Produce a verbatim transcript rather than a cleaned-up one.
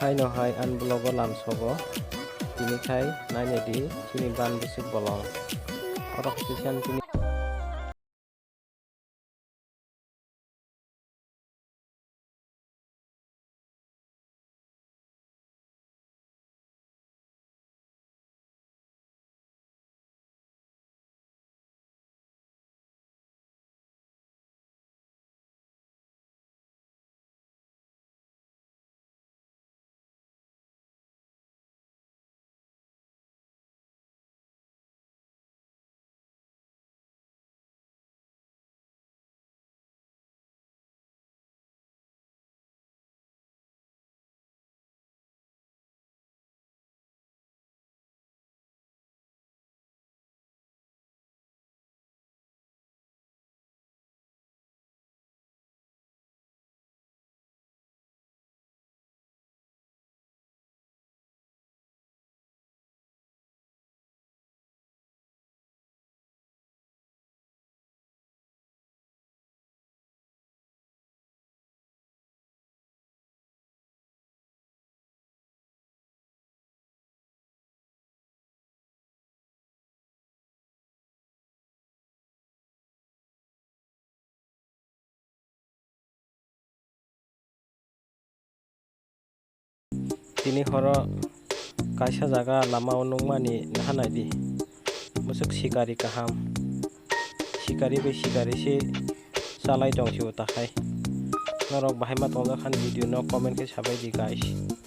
Haino hai ani vlog o lamsogo, tini khai nainai di chini ban bwswk bolong. Oro khe siyang tini. Tini horo kaisa jaga lama o nukmani naha naidi. Bwswk sikari kaham. Sikari bai sikari se chalai tong si o takhai. Norok bahai ma tongjak hani video no comment khe sabai di guys.